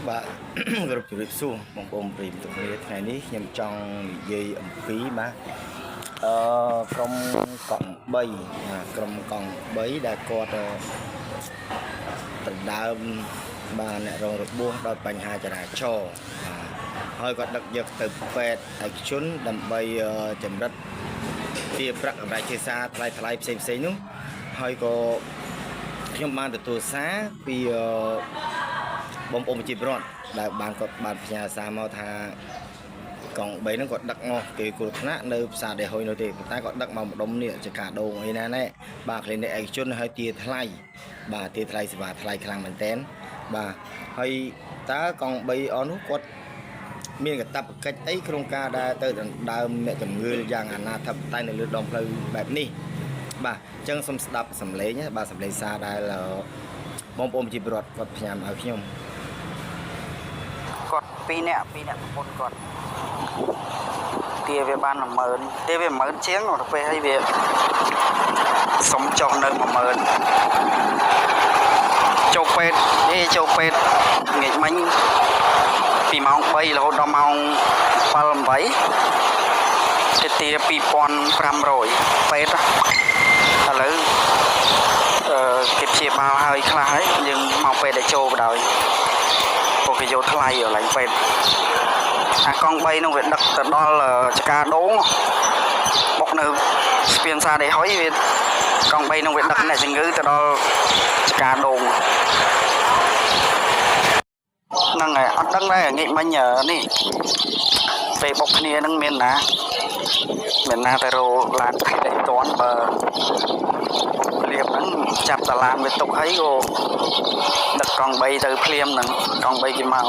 បាទ គោរពជម្រាបសួរបងប្អូនប្រិយមិត្តទាំងគ្នាថ្ងៃនេះខ្ញុំចង់និយាយអំពីបាទអឺក្រុមកង់3បាទក្រុមកង់3ដែលគាត់ដណ្ដើមបាទអ្នករងរបួសដោយបញ្ហាចរាចរណ៍បាទហើយគាត់ដឹកយកទៅពេទ្យឯកជនដើម្បីចម្រិតទារប្រាក់កម្រៃជាសារថ្លៃថ្លៃផ្សេងផ្សេងៗនោះហើយក៏ខ្ញុំបានទទួលសារពីបងប្អូនប្រជាពលរដ្ឋដែលបានគាត់បានផ្ញើសារមកថាកង់3ហ្នឹងគាត់ដឹកមកគេគ្រោះថ្នាក់នៅផ្សារដេហុយនោះទេប៉ុន្តែគាត់ដឹកមកម្ដុំនេះចកាដូងអីណាណែបាទគ្លីនិកឯកជនហើយទាថ្លៃបាទទាថ្លៃសេវាថ្លៃខ្លាំងមែនតែនបាទហើយតើកង់3អស់នោះគាត់មានកាតព្វកិច្ចអីក្នុងការដែលទៅដណ្ដើមអ្នកជំងឺយ៉ាងអនាធិបតេយ្យនៅលើដងផ្លូវបែបនេះបាទអញ្ចឹងសូមស្ដាប់សំឡេងណាបាទសំឡេងសារដែលបងប្អូនប្រជាពលរដ្ឋគាត់ផ្ញើមកឲ្យខ្ញុំ គាត់2នាក់2នាក់ប្រពន្ធគាត់ទាវាបាន10000ទាវា10000ជាងដល់ពេលហើយវាសុំចុះនៅ10000ចូលពេទ្យនេះចូលពេទ្យងាកមិញពីម៉ោង3រហូតដល់ម៉ោង7 8គេទា2500ពេទ្យឥឡូវអឺគេព្យាបាលហើយខ្លះហើយយើងមកពេទ្យដែលចូលបណ្ដោយ ពួកគេយកថ្លៃកន្លែងពេទ្យអាកង់3នោះវាដឹកទៅដល់ចកាដូងបុកនៅស្ពានសាដេហុយវាកង់3នោះវាដឹកអ្នកជំងឺទៅដល់ចកាដូងហ្នឹងហើយអត់ដឹងដែរងាកមិញនេះពេលបុកគ្នាហ្នឹងមានណាមានណាទៅរោឡានពេទ្យអីតន់បើភ្លាមហ្នឹងចាប់តាឡានវាទុកហើយក៏ដឹកកង់3ទៅភ្លាមហ្នឹងកង់3គេមក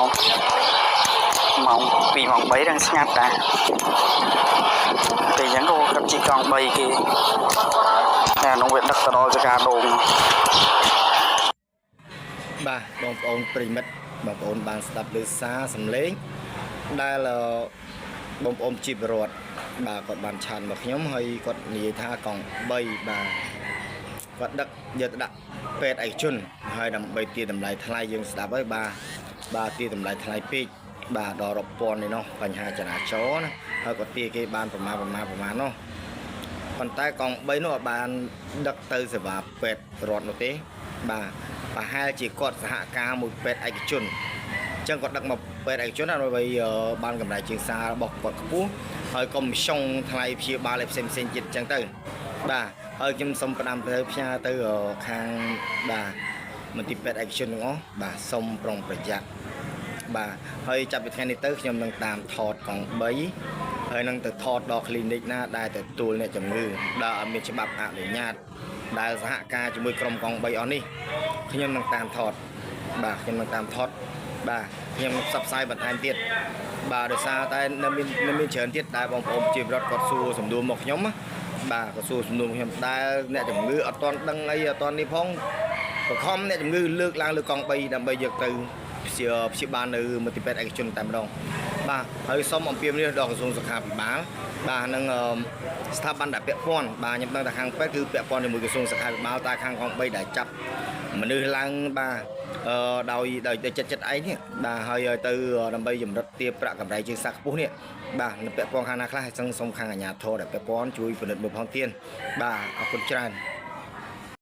ម៉ោង2ម៉ោង3ហ្នឹងស្ងាត់ដែរពេលអញ្ចឹងក៏គាត់ជិះកង់3គេតែអានោះវាដឹកទៅដល់ចកាដូង បាទបងប្អូនប្រិយមិត្តបងប្អូនបានស្ដាប់ឮសារសំឡេងដែលបងប្អូនជីវរដ្ឋបាទគាត់បាន chat មកខ្ញុំហើយគាត់និយាយថាកង់3បាទគាត់ដឹកយកទៅដាក់ពេទ្យឯកជនហើយដើម្បីទារតម្លៃថ្លៃយើងស្ដាប់ហើយបាទបាទទារតម្លៃថ្លៃពេកបាទដល់រាប់ពាន់នេះនោះបញ្ហាចរាចរណ៍ណាហើយគាត់ទារគេបានប្រមាណប្រមាណប្រមាណនោះប៉ុន្តែកង់3នោះអត់បានដឹកទៅសេវាពេទ្យរដ្ឋនោះទេបាទប្រហែលជាគាត់សហការមួយពេទ្យឯកជនអញ្ចឹងគាត់ដឹកមកពេទ្យឯកជនដើម្បីបានកម្រៃជាងសាររបស់គាត់ខ្ពស់ហើយកុំចង់ថ្លៃព្យាបាលឲ្យផ្សេងផ្សេងទៀតអញ្ចឹងទៅបាទហើយខ្ញុំសូមផ្ដាំទៅផ្ញើទៅខាងបាទមន្ទីរពេទ្យឯកជនទាំងអស់បាទសូមប្រុងប្រយ័ត្នបាទហើយចាប់ពីថ្ងៃនេះទៅខ្ញុំនឹងតាមថតកង់3ហើយនឹងទៅថតដល់ clinic ណាដែលទទួលអ្នកជំងឺដែលអត់មានច្បាប់អនុញ្ញាតដែលសហការជាមួយក្រុមកង់3អស់នេះខ្ញុំនឹងតាមថតបាទខ្ញុំនឹងតាមថតបាទខ្ញុំនឹងផ្សព្វផ្សាយបន្ថែមទៀតបាទដោយសារតែនៅមានច្រើនទៀតដែលបងប្អូនប្រជាពលរដ្ឋគាត់សួរសំណួរមកខ្ញុំណាបាទគាត់សួរសំណួរមកខ្ញុំដែលអ្នកជំងឺអត់ទាន់ដឹងអីអត់ទាន់នេះផងបខំអ្នកជំងឺលើកឡើងលើកង់3ដើម្បីយកទៅព្យាបាលនៅមន្ទីរពេទ្យឯកជនតែម្ដងបាទហើយសូមអំពាវនាវដល់ក្រសួងសុខាភិបាលបាទនិងស្ថាប័នដែលពាក់ព័ន្ធបាទខ្ញុំដឹងថាខាងពេទ្យគឺពាក់ព័ន្ធជាមួយក្រសួងសុខាភិបាលតែខាងកង់3ដែលចាប់មនុស្សឡើងបាទអឺដោយដោយចិត្តចិត្តឯងនេះបាទហើយឲ្យទៅដើម្បីចម្រិតទារប្រាក់កម្រៃជាងសាខ្ពស់នេះបាទនៅពាក់ព័ន្ធខាងណាខ្លះហើយសូមខាងអាជ្ញាធរដែលពាក់ព័ន្ធជួយពិនិត្យមើលផងទៀតបាទអរគុណច្រើន។